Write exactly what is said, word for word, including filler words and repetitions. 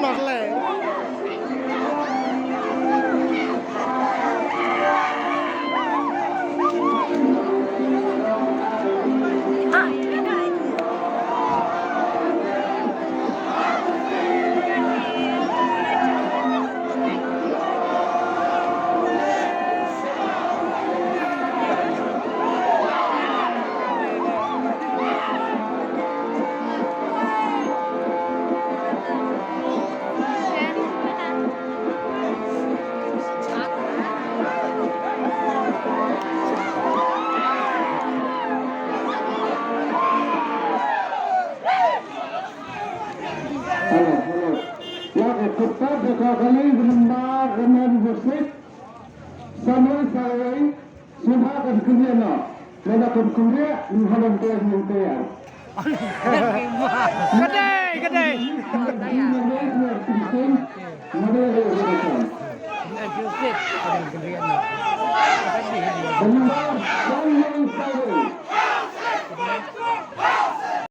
Marle. Hello, hello. Ya, eh, kutap da ka kali, number, number six. Samuel Saraway, sumha kan kumne no. Nada kan kumne, ni halam te, ni te ya. Kadai,